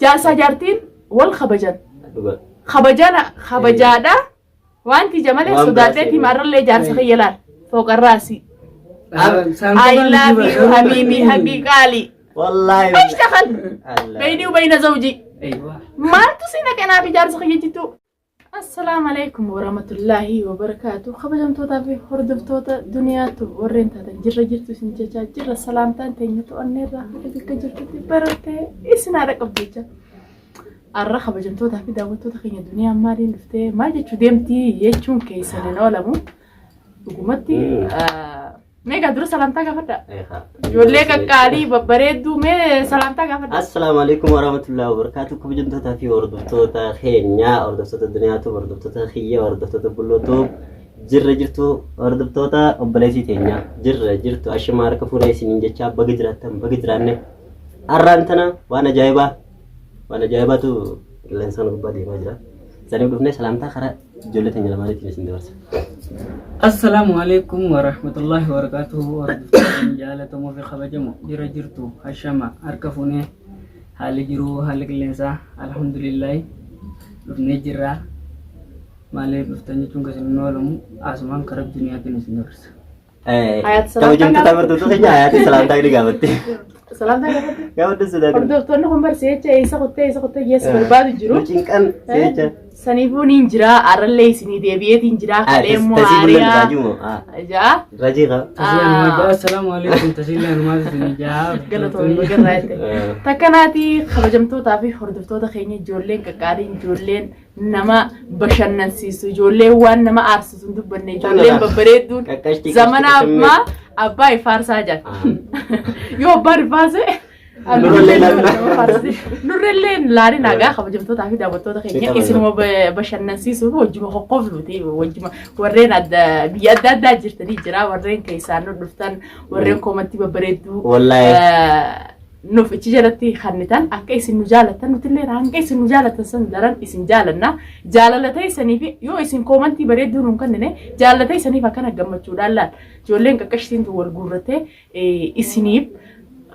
Jaarsaa jaartiin wal kabajan. Dhugaa. Kabajana kabajaadha. Wanti ija malee Waan biraa sodaadheeti seenu. maarrallee jaarsa kiyya laal. Fooqarraasi. I love you habibi haqiqaali. Wallaahi. ايش دخل Allah. بيني وبين زوجي Aywa. maaltu si naqe naaf ijaarsa kiyya jittuu. Assalaamu alaikum warahmatullaahi wabarakaatu. Kabajamtootaa fi hordoftoota duniyaatu warreen taatan jirra jirtu isin jechaa jirra salaamtaan teenya to'anneerraa haga bakka jirtutti barattee isin haadha qabdu jecha. Har'a kabajamtootaa fi daawwattoota keenya duniyaa maaliin dhuftee maal jechuu deemtii jechuun keessan hin oolamu. Dhugumatti meeqa dura salaamtaa gaafadha. Ijoollee qaqqaalii babbareedduu mee salaamtaa gaafadha. Assalaamu alaikum warahmatullahi wabarakatuh. Kabajamtootaa fi hordoftoota keenya, hordoftoota duniyaatu, hordoftoota kiyya, hordoftoota bullootu, jirra jirtu, hordoftoota obboleessii teenya, jirra jirtu, ashamaa harka fuunee isiniin jechaa baga jiraattan, baga jiraanne. Har'aan tana waan ajaa'ibaa, waan ajaa'ibaatu qilleensaan gubbaa deemaa jira. Saniif dhufnee salaamtaa karaa ijoollee teenya lamaaniitiin isin dabarsa. Assalaamu alaikum warahmatullahi wabarakatuhu. Hordoftoota jaalatamoo fi kabajamoo jira jirtu hashama harka fuunee haalli jiruu haalli qilleensaa alhamdulillahi dhufnee jirra. Maaliif dhuftan jechuun kan isin hin oolamu asumaan karaa duniyaatiin isin dabarsa. Hayaat salaamtaa Kabajamtoota gaafadhu. hordoftoota keenya Hayaati salaamtaa ni gaafatti. Salaamtaa gaafadhu. Gaafadhu sodaatin. Hordoftoonni kun barsi jecha eessa kuttee eessa kuttee geessu barbaadu jiru. Nu cinqan jecha. Saniifuu niin jira arrallee isinii deebi'eetiin jira kalee immoo Tasii bulan haariyaa. raajii moo? Ja'a. Raajii qaba. Tasii anumaa jaa assalaamu alaikum tasii anumaa isin jaa. Galatoomii garraa jette. Takkanaati kabajamtootaa fi hordoftoota keenya ijoolleen qaqqaaliin ijoolleen nama bashannansiisu ijoolleen waan nama aarsisu hin dubbanne ijoolleen babbareedduun Qaqqashtii zamana qashtii ammaa abbaa ifaarsaa jira. Yoo abbaan ifaase Nurrellee ilaalina. Nurrellee laalin hagaa kabajamtootaa fi daawwattoota keenya Ni isinuma bashannansiisuuf wajjuma qoqqoofnuti wajjuma warreen adda biyya adda addaa jirtanii jira warreen keessaan nu dhuftan warreen koomantii babbareedduu Wallaahi. Nuuf ichi jalatti kannitan akka isin nu jaalattan nutillee hanga isin nu jaalattan san daran isin jaalanna jaalala teessanii fi yoo isin koomantii bareedduu nuun kennine jaalala teessaniif akkana gammachuudhaan laal ijoolleen qaqqashtiin tun wal guurrattee isiniif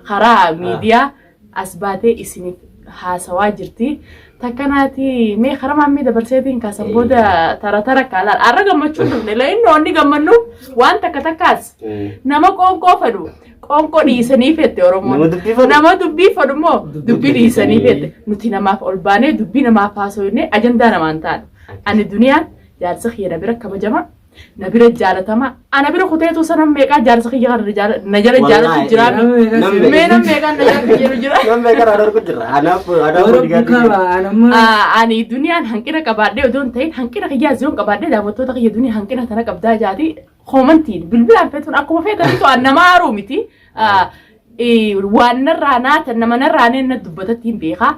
karaa miidiyaa as baatee isiniif haasawaa jirti. Takkanaati mee karaa maammee dabarseetiin kaasan booda tara tara kaalaan har'a gammachuun dhufne la'inni onni gammannu waan takka takkaas nama qoonqoo fedhu qoonqoo dhiisanii fette Oromoon. Nama dubbii fedhu. Nama dubbii fedhu immoo dubbii dhiisanii fette. Nuti namaaf ol baanee dubbii namaaf haasofne ajandaa namaan taanu. Ani duniyaan jaarsa kiyya na bira kabajama. Na bira jaalatama. Ana bira kuteetu sana meeqaa jaarsa kiyya kana na jala jaalatu jiraa mi? Mee nam meeqaan na jaalatu jiru jira? Nam meeqaan aan argu jira. Anaaf anaaf Warra bodyguard bukaa jira. ba'an amma Ani duniyaan hanqina qabaadhee odoo hin ta'in hanqina kiyyaa ziyoon qabaadhee daawwattoota kiyya duniyaa hanqina tana qabdaa jaati koomantiin bilbilaan feetuun akkuma feetanitu an nama aaruu miti. Waan narraa naatan nama narraa neen dubbatatti hin beekaa.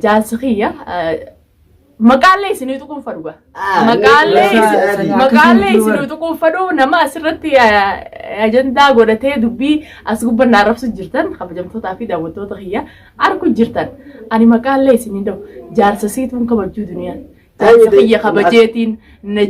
Jaarsi kiyya maqaallee isinii tuquun fadhu gaa. Maqaallee maqaallee isinii tuquun fadhu nama asirratti ajandaa godhatee dubbii as gubbaan arrabsu jirtan kabajamtootaa fi daawwattoota kiyya arku jirtan. Ani maqaallee isinii dhahu jaarsa siituun kabajjuu duniyaan. Jaarsa kiyya kabajeetiin na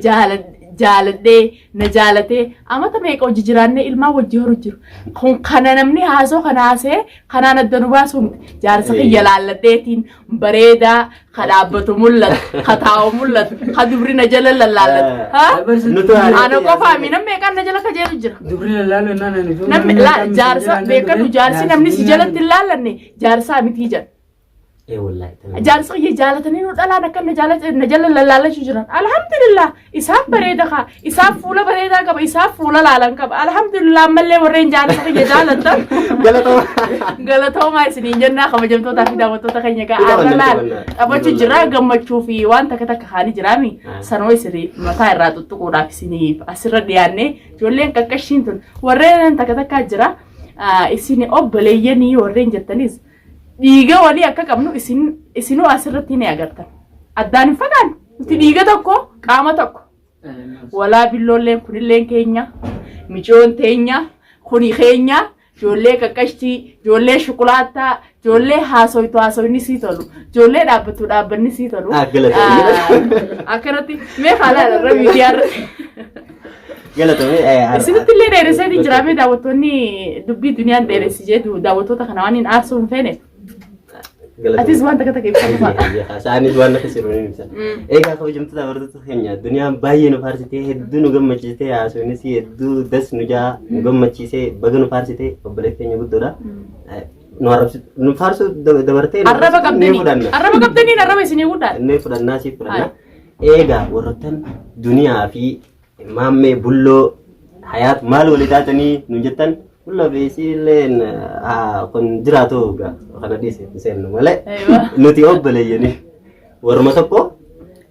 jaaladhee na jaalatee amata meeqa hojii jiraannee ilmaan wajji horu jiru. Kun kana namni haasoo kana haasee kanaan adda nu baasuu miti. Jaarsa kiyya laalladheetiin bareedaa ka dhaabbatu mul'atu ka taa'u mul'atu ka dubri na jala lallaallatu. Ha? Nutu Ana qofaa mi namni meeqaan na jala kajeelu jira. Dubri lallaalu naan ani Namni jaarsa beekadhu jaarsi namni si jalatti hin laallanne jaarsaa mitii jedha. Ee wallaahi. Jaarsa kiyya jaalatanii nu dhalaan akka na jaalata na jala lallaalachuu jiran. Alhamdulillah isaan bareeda kaa isaan fuula bareedaa qaba isaan fuula laalan qaba. Alhamdulillah ammallee warreen jaarsa kiyya jaalatan Galatoomaa. galatoomaa isiniin jennaa kabajamtootaa fi daawwattoota keenya gaa Ni har'a taphanna, laal ni taphanna. taphachuu jira gammachuu fi waan takka takka kaanii jiraami sanoo isiniif mataa irraa tuttuquudhaaf isiniif asirra dhiyaannee ijoolleen qaqqashiin tun warreen takka takkaa jira isin obboleeyyanii warreen jettanis dhiiga walii akka qabnu isin isinuu asirratti ni agartan. Addaan hin fagaannu. Nuti dhiiga tokko qaama tokko. Walaa billoolleen kunilleen keenya, micoon teenya, kuni keenya, ijoollee qaqqashtii, ijoollee shuqulaattaa, ijoollee haasoytu haasoyni sii tolu, ijoollee dhaabbattu dhaabbanni sii tolu. Ah, galatoomi. Akkanatti mee haala irra miidiyaa irra. Galatoomi. Isinitti illee dheeresseetiin jira mee daawwattoonni dubbii duniyaan dheeressi jedhu daawwattoota kana waan hin aarsuu hin feene. Atis waan takka takka ibsa fa'a. Isaanis waan akka sirrii ni ibsa. Egaa kabajamtoota hordoftoota keenya duniyaan baay'ee nu faarsitee hedduu nu gammachiisitee haasofnis hedduu das nu jaa nu gammachiisee baga nu faarsitee obboleettii keenya guddoodha. Nu arrabsitu nu faarsuu dabartee nu Arraba arrabsitu ni qabdanii. fudhanna. Arraba qabdaniin arraba isinii guddaadha. Ni fudhannaa siif fudhanna. Egaa warroottan duniyaa fi maammee bulloo hayaat maal walii taatanii nu jettan bulloo fi isiilleen kun jiraatu egaa kana dhiise hin seennu malee Eeyywa. nuti obboleeyyanii warruma tokko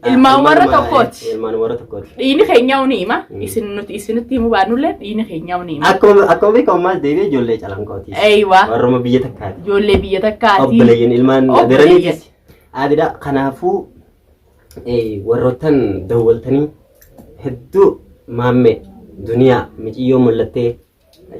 Ilmaan warra tokkooti. Ilmaan warra tokkooti. Dhiini keenyaa ni hima. Isin nuti isinitti himuu baannullee dhiini keenyaa ni hima. Akkuma beekamu maal deebi'ee ijoollee calanqooti. Eeyywa. Warruma biyya takkaati. Ijoollee biyya takkaati. Obboleeyyan ilmaan Obboleeyyan. agaraniitis aadidha. Kanaafuu warroottan dawwaltanii hedduu maammee duniyaa miciyyoo mul'attee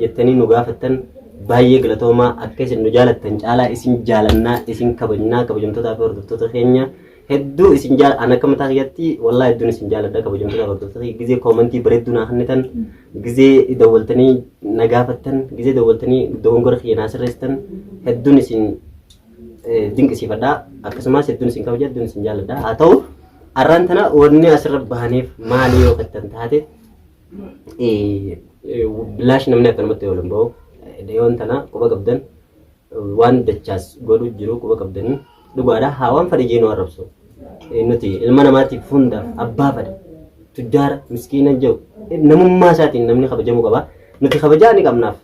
jettanii nu gaafattan baay'ee galatoomaa akka isin nu jaalattan caalaa isin jaalannaa isin kabajnaa kabajamtootaa fi hordoftoota keenya hedduu isin jaal an akka mataa kiyyatti wallaahi hedduun isin jaaladha kabajamtootaa fi hordoftoota kiyya gizee koomantii bareedduu naa kennitan gizee dawwaltanii na gaafattan gizee dawwaltanii dogongora kiyya naa sirreessitan hedduun isin dinqisiifadha akkasumas hedduun isin kabaja hedduun isin jaaladha haa ta'u arraan tana wanni asirra bahaneef maali yoo kattan taate bilaash namni akkanumatti ol hin ba'u dhiyoon tana quba qabdan waan dachaas godhu jiru quba qabdanii dhugaadha haa waan fedhe jeenuu arrabsu nuti ilma namaatiif hundaaf abbaa fedhe tujjaara miskiina jiru namummaa isaatiin namni kabajamuu qaba nuti kabajaa ni qabnaaf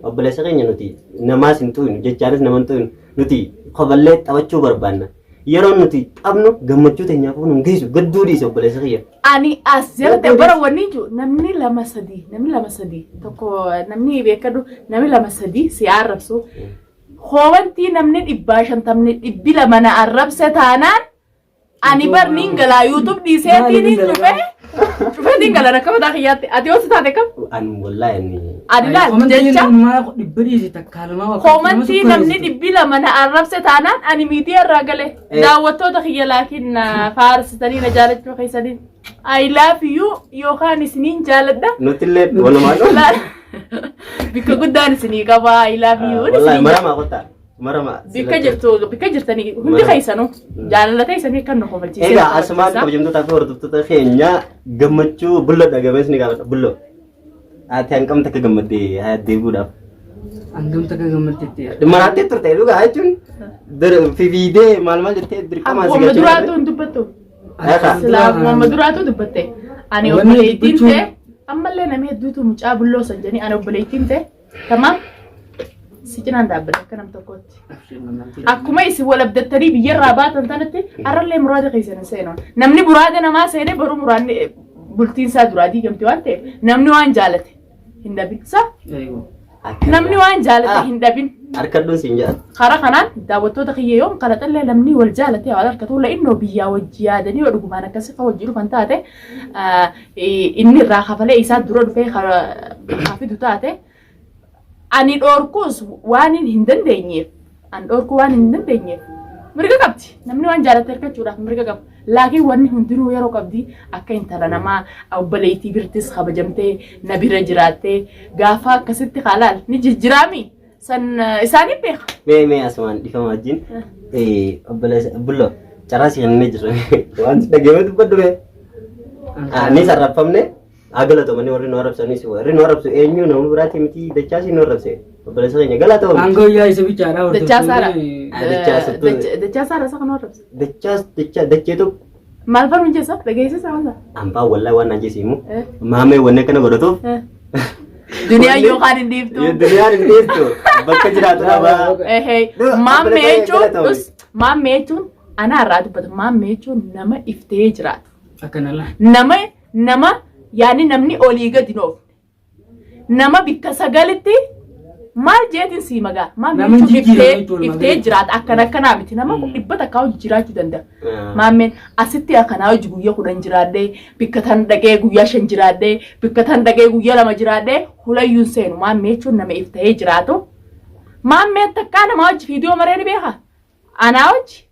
obboleessa keenya nuti namaas hin xu'inu jechaanis nama hin xu'inu nuti koballee taphachuu barbaanna Yeroon nuti qabnu gammachuu teenyaaf nu hin geessu gadduu dhiise obboleessa kiyya. Ani as jalatti bara wanni jiru namni lama sadii namni lama sadii tokko namni beekadhu namni lama sadii si arrabsu. Hoowantii namni 150 200 na arrabse taanaan ani bar niin galaa YouTube dhiiseetiin Maaliin dhufe dhufeetiin gala rakka mataa kiyyaatti ati yoo si taate kam An wallaahi ani ani laal jecha dhibba dhiisi takkaa lamaa waa koomantii namni 200 na arrabse taanaan ani miidiyaa irraa gale Eh. daawwattoota kiyya laakiin na faarsitanii na jaalachuu keessaniin I love you yookaan isiniin jaaladha. nutillee walumaan Laal bikka guddaan isinii qaba I love you wallaahi isiniin maramaa kottaa maramaa. bikka jirtu bikka jirtanii hundi keessanuu jaalala teessanii kan nu kofalchiisee Egaa asumaan kabajamtootaa fi hordoftoota keenya gammachuu bulloo dhagamees ni gaafadha bulloo. Ati hanqam takka gammaddee haa deebi'uudhaaf. Hangam takka gammaddeetti. Maraattee turte dhugaa jechuun fifiidee maal maal jettee dirqamaan si Akkuma galchuu duraatu hin dubbattu. Egaa. Silaa akkuma duraatu dubbatte. Ani Wanni obboleettiin dubbachuun- ta'e ammallee namni hedduutu mucaa bulloo san jedhanii ani obboleettiin ta'e tamaam si cinaan dhaabbadha akka nam tokkootti. Akkuma isin wal abdattanii biyyarraa baatan tanatti har'allee muraada keessan hin seenan. Namni muraada namaa seenee baruu muraadni bultiin isaa duraa diigamti waan ta'eef namni waan jaalate hin dhabin. Sa namni waan jaalate hin dhabin. Harkadhuun siin jedha. Karaa kanaan daawwattoota kiyya yoom kana xallee namni wal jaalate waan harkatu la innoo biyyaa wajji yaadanii yoo dhugumaan akkasii fa wajji dhufan taate inni irraa kafalee isaa dura dhufee haa fidu taate ani dhoorkuus waan hin dandeenyeef an dhoorkuu waan hin dandeenyeef mirga qabdi namni waan jaalate harkachuudhaaf mirga qaba laakiin wanni hundinuu yeroo qabdi akka intala namaa obboleettii birtis kabajamtee na bira jiraattee gaafa akkasitti haalaal ni jijjiraami san isaaniin beeka. Mee mee asumaan dhifama wajjin obboleessa bulloo carraa si kennee jirra waan si dhageeme dubbadhu mee. Ni sarrafamne haa galatoomanii warri nu arrabsanis warri nu arrabsu eenyu nama biraatii miti dachaasii nu arrabse obboleessa keenya galatoomne. Aangoo yaa isa bichaadha Dachaa saara. Dachaa Dachaa saara isa kan arrabse. Dachaas dachaa dachee tokko Maal fanuun jeessa dhageessisa waan hambaa wallaahi waan naan jeesimu maamee wanni akkana godhatuuf. Duniyaan yookaan hin dhiiftu. Duniyaan hin dhiiftu bakka jiraatu dhabaa. Ehee maammee jechuun maammee jechuun ana irraa dubbata maammee jechuun nama iftee jiraatu. Akkana laa. Nama nama yaani namni olii gadi hin oofne. Nama bikka sagalitti maal jeetiin sii magaa maammee Nama jechuun jijjiirama iftee jechuudha iftee malee. jiraata akkana akkanaa miti nama dhibba takkaa hojii jiraachuu danda'a. Maammeen asitti akkanaa hojii guyyaa 10 jiraadhee bikka tan dhaqee guyyaa 5 jiraadhee bikka tan dhaqee guyyaa 2 jiraadhee hulayyuun seenu maammee jechuun nama iftee jiraatu. Maammeen takkaa nama hojii viidiyoo maree ni beekaa. Anaa hojii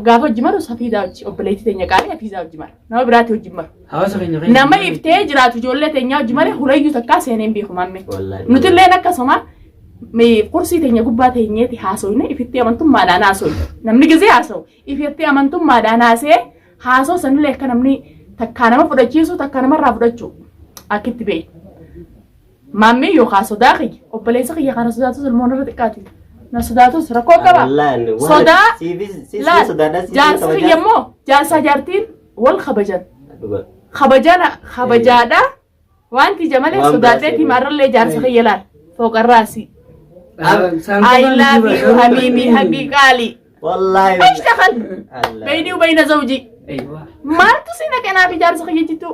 gaafa hojii maru safiidaa hojii obboleettii teenya qaalii hafiizaa hojii mara nama biraatti hojii maru. Hawaasa keenya keessa. Nama iftee jiraatu ijoollee teenyaa hojii malee hulayyuu takkaa seenee hin beeku maammee. Wallaahi. Nutilleen akkasuma Mee kursii teenya gubbaa teenyeeti haasofne ifitti amantummaadhaan haasofne. Namni gizee haasawu ifitti amantummaadhaan haasee haasoo sanillee akka namni takkaa nama fudhachiisu takkaa namarraa fudhachuu akkitti beeku. Maammee yookaan sodaa kiyya obboleessa kiyya kana sodaatus ilmoon irra xiqqaati. Na sodaatus rakkoo qaba. Sodaa laal jaarsa kiyya immoo jaarsaa jaartiin wal kabajan. Kabajana kabajaadha. Wanti ija malee Waan biraa sodaadheeti seenu. maarrallee jaarsa kiyya laal. Fooqarraasi. I love you habibi habii qaali. Wallaahi. ايش دخل بيني وبين زوجي Aywa. maaltu si naqe naaf jaarsa kiyya jittu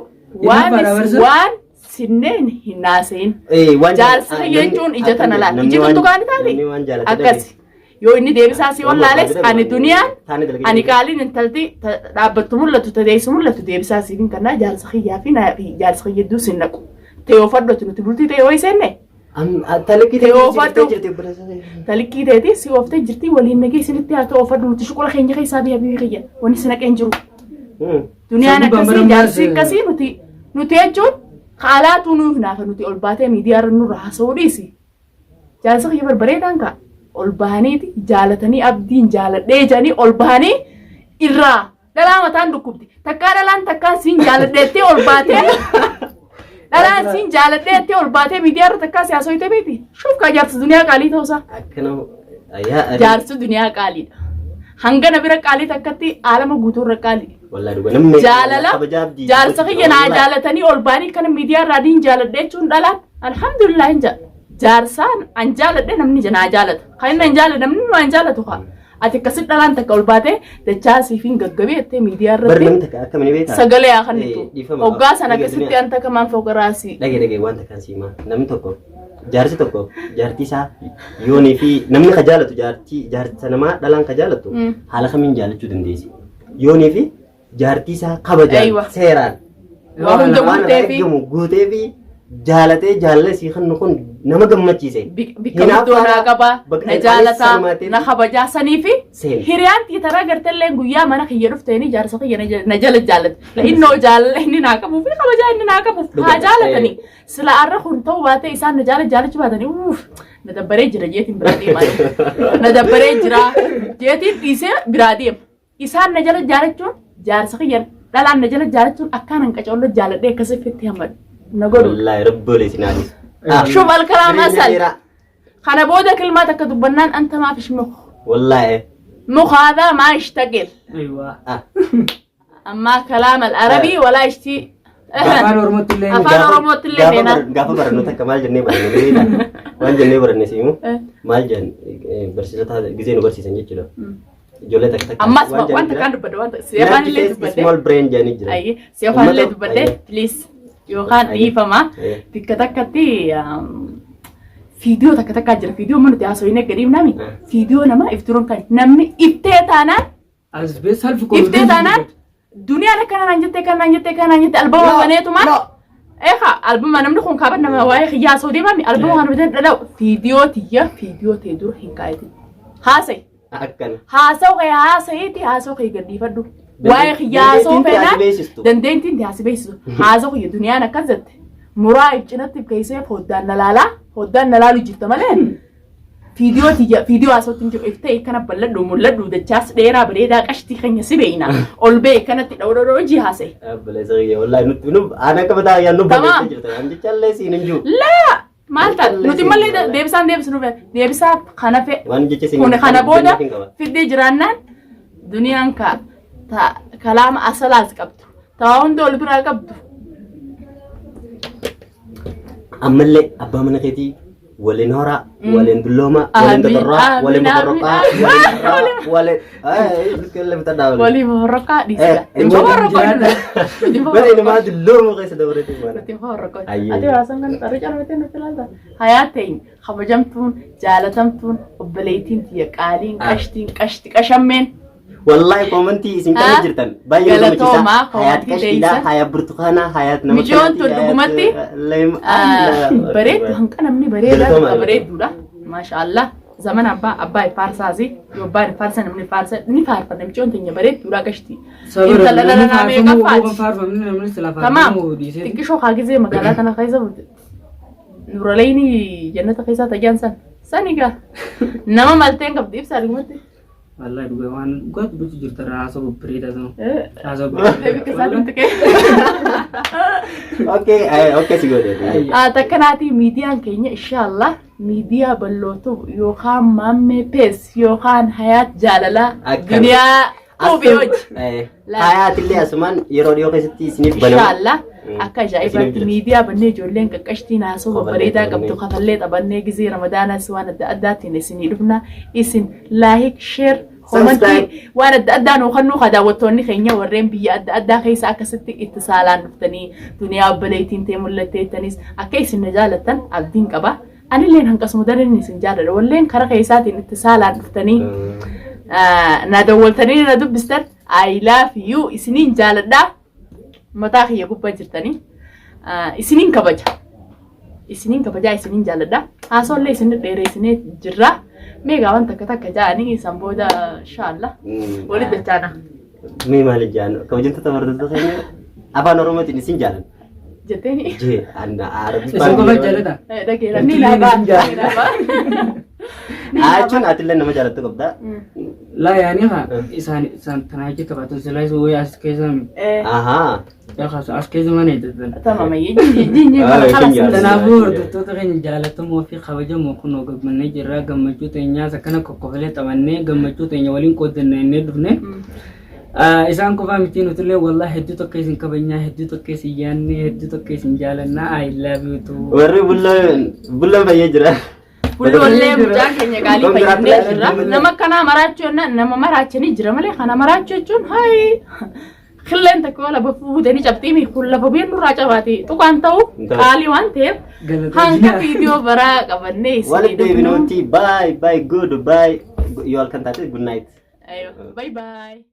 waan Inni barbaarsa? waan sinneen hin naasein jaarsa kiyya jechuun ija tana laal iji tuttu gaani taate akkas yoo inni deebisaa si wallaales ani duniyaan ani qaaliin intalti dhaabbattu mul'atu tadeessu mul'atu deebisaa siif hin kannaa jaarsa kiyyaa fi naa fi jaarsa kiyya hedduu sin naqu ta'ee fadhatu nuti bultii ta'e yoo seenne Talikkii teeti si ooftee jirti waliin nagee isinitti haa ta'u oofadhu nuti shuqula keenya keessaa biyya biyya kiyya wanni si naqeen jiru. Duniyaan Sammuu akkasii bambarambaas, jaarsi akkasii nuti nuti jechuun haalaatu nuuf naafa nuti ol baatee miidiyaa irra nurra haasa'uu dhiisi. Jaarsa kiyya barbareedaan kaa ol bahaniiti jaalatanii abdiin jaaladhee jedhanii ol bahanii irraa dhalaa mataan dhukkubdi. Takkaa dhalaan takkaa siin jaaladheettee ol baatee dhalaan siin jaaladheettee ol baatee miidiyaa irra takkaa si haasofte beekti. Shuuf kaa jaarsi duniyaa qaalii ta'uusaa. Akkana yaa Jaarsi duniyaa qaaliidha. Hangana bira qaalii takkatti aalama guutuu irra qaalii. Wallaahi dhuga namni Jaalala kabajaa abdii jaarsa kiyya naa jaalatanii ol baanii kana miidiyaa irraa diin jaaladhe jechuun dhalaan alhamdulillah hin jedha. Jaarsaan an jaaladhe namni naa jaalata. Kan inni hin jaaladhe namni naa hin jaalatu haa. Ati akkasit dhalaan takka ol baatee dachaa siif hin gaggabee jettee miidiyaa Bar irratti namni takka akkamiin beektaa? sagalee haa kennitu. Eh, dhiifama. Hoggaa sana Dhage, akkasitti duniyaa. an takka maan foqaraasi. Dhage dhage waan takkaan siimaa namni tokko jaarsi tokko jaartii isaa yoonii fi namni ka jaalatu jaartii jaarsa namaa dhalaan ka jaalatu haala kamiin jaalachuu dandeessi yoonii fi jaartii isaa kabajaan Aywa. seeraan Waa hunda waan irraa guutee fi eegamu guutee fi jaalatee jaalala isii kennu kun nama gammachiise. Bikka guddoo naa qaba, Bakka na anis jaalataa, sanumaatiif na kabajaa sanii fi seena. hiriyaan tiitaraa gartallee guyyaa mana kiyya dhufteeni jaarsa kiyya na jala jaalate. La innoo jaalala inni naa qabuu fi kabajaa inni naa qabuuf haa Dhugaadha. jaalatanii. Sila arra kun ta'uu baatee isaan na jaala jaalachuu baatanii uuf na dabbaree jira jeetiin biraa deemaa. Na dabbaree jira jeetiin dhiisee biraa deema. Isaan na jala jaalachuun jaarsa kiyya dhalaan na jala jaalachuun akkaan hin qacoollo jaaladhee akkasitti hammadhu na godhu. Wallaahi rabbi olii isin haadhisu. Shuf alkalaam asal. Kana booda kilmaa takka dubbannaan anta maa fish mukh. Wallaahi. Mukh haadaa maa ishtaqil. Aywa. Ammaa kalaam al-arabii walaa ishtii. Afaan Oromootti illee Afaan Oromootti illee seenaa. Gaafa barannu takka maal jennee baranne beektaa? Waan jennee baranne siimu maal jedhan barsiisota gizee nu barsiisan jechuudha. Ijoollee takka takka. Ammas waan takkaan dubbadhe waan si afaan illee dubbadhe. Small brain jedhanii jira. Ayyee si afaan illee dubbadhe please yookaan Ayyee. dhiifama Ayyee. bakka takkatti fiidiyoo takka takkaa jira fiidiyoo mana nuti haasofne gadi himnami fiidiyoo nama ifturuun kan namni iftee taanaan As bee self iftee taanaan duniyaan akkana naan jettee kana naan jettee kana naan jette albama baneetuma Eegaa albama namni kun kaaban nama waa'ee kiyyaa osoo deemame albama kana bitan dhadha'u fiidiyoo tiyya fiidiyoo ta'e dura hin kaayatin. Haasa'i. Akkana. Haasawu kee haasa'iiti haasawu kee gadhiifadhu. Waa'ee kiyyaa haasa'uu Dandeettiin feenaan ati beeksistu. dandeettiin ati beeksistu. Haasawu kiyya duniyaan akkas jette. Muraa if cinatti if keessee foddaan na laalaa foddaan na laalu jirta malee fiidiyoo tiyya fiidiyoo haasawutti hin jiru if ta'e kana bal'adhu mul'adhu dachaas dheeraa bareedaa qashtii keenya si beeyna ol ba'e kanatti dha'u dha'u hojii haasa'e. Obboleessa kiyya wallaahi nutti nu aan akka mataa yaa nu Tamaam. balleessee jirta. Waan jechallee siin hin jiru. Laa maal taate nuti mallee Wallaahi. deebisaan deebisnu deebisaa kana fe Waan jecha siin kun kana booda hin qaba. fiddee jiraannaan duniyaan ka ta kalaama asalaas qabdu taa hunda ol biraa qabdu Ammallee abbaa mana keetii waliin horaa, waliin dulloomaa, waliin Amiin, totorraa, waliin amiin, boborroqaa, amiin, waliin harraa, waliin ay bitadhaa waliin. Walii boborroqaa dhiisudha. Eh, Bara ilmaa dulloomuu keessa dabareetu mana. Ayyee. Ati waasan kan xarri calmatee nutti ilaalta. Hayaa ta'in kabajamtuun jaalatamtuun obboleettiin tiyya qaaliin qashtiin qashti qashammeen. Wallahi koomantii isin kana Ah, jirtan baay'ee nu galatoomaa, gammachiisa. Hayaat koomantii qashtiidha, teessan. hayaat burtukaanaa, hayaat nama Mijoon tun dhugumatti, Bareeddu hanqa namni bareedaa Galatoomaa, tokko bareedduudha. Maasha Allah. Zaman abbaa abbaa faarsaasi yoo abbaan faarsa namni faarsa ni faarfanna micoon teenya bareedduudha qashti. Intala dhala naa meeqa faati. Faarfamni namni sila Tamaam. faarfamuu dhiisee. Xiqqishoo haa gizee magaalaa tana keessa bulte. Nuraleyni jannata keessaa tayyaan san Sani gaa nama malteen qabdi ibsa dhugumatti. Wallahi dhugaa waan dhugaa dubbachuu jirta irraa haasoo babbareedaa sana. Haasoo Bakka isaa babbareedaa. tuqee. Okay, okay si godhe. Takkanaati miidiyaan keenya inshallah miidiyaa bal'ootu yookaan Maammee Pees yookaan Hayaat Jaalalaa Akkam. Duniyaa Tuubii hojii. Hayaatillee asumaan yeroo dhiyoo keessatti isiniif banamu. Inshallah akka ajaa'ibaatti Isiniif jira. miidiyaa bannee ijoolleen qaqqashtiin haasoo Kofallee babbareedaa taphannee. qabdu kafallee taphannee gizee Ramadaanaas waan adda addaatiin isinii dhufna. Isin like, share, comment Subscribe. waan adda addaa nuu kennuu ka daawwattoonni keenya warreen biyya adda addaa keessa akkasitti itti saalaan dhuftanii duniyaa obboleettiin ta'e mul'atteettanis akka isin na jaalattan abdiin qaba. Anilleen hanqasuma daran isin jaaladha. Walleen karaa keessaatiin itti saalaan dhuftanii na dawwaltanii na dubbistan, I love you, isiniin jaaladha. Mataa kiyya gubbaa jirtanii isiniin kabaja. Isiniin kabajaa, isiniin jaaladha. Haasoollee isin dheeressinee jirra. Meegaa waan takka takka ja'anii isaan booda inshallah walitti dachaana. Mee maali jaan kabajamtoota hordoftoota keenya, afaan Oromootiin isin jaalan. Jetteeni. Jee anna Isin qofa jaalata. Dhageera ni laabaa. Ni laabaa. Jechuun atillee nama jaalattu qabda. Laa yaani haa isaan tanaa jecha qabaatan silaa isa wayii as keessa Ahaa. as keessa mana hidhatan. Tamam jinjin Ah, kana isin khalas. jaalladha. Kanaafuu hordoftoota keenya jaalatamoo fi kabajamoo, kunoo gammannee jirra. Gammachuu teenyaas akkana kokkofalee taphannee gammachuu teenya waliin qooddanna innee dhufne. Isaan qofaa miti, nutillee wallahi hedduu tokko isin kabajnaa, hedduu tokko isin yaanne, hedduu tokko isin jaalannaa. I love you too. Warri bulloon fayyee jira. Bulloollee mucaan keenya qaalii fayyadnee jirra. Congratulations. Nama akkanaa maraachuu jennaan nama maraachanii jira malee kana maraachuu jechuun hayi qilleen takka yoo lafa fuutanii cabxiimi kun lafa biyyeen nurraa cabaati tuqaan ta'u Hin ta'u. qaalii waan ta'eef hanga viidiyoo baraa qabannee isinii Walitti dhufnu. deebinuuti, bye bye, good bye, yoo halkan taate good night. Ayyo, bye bye.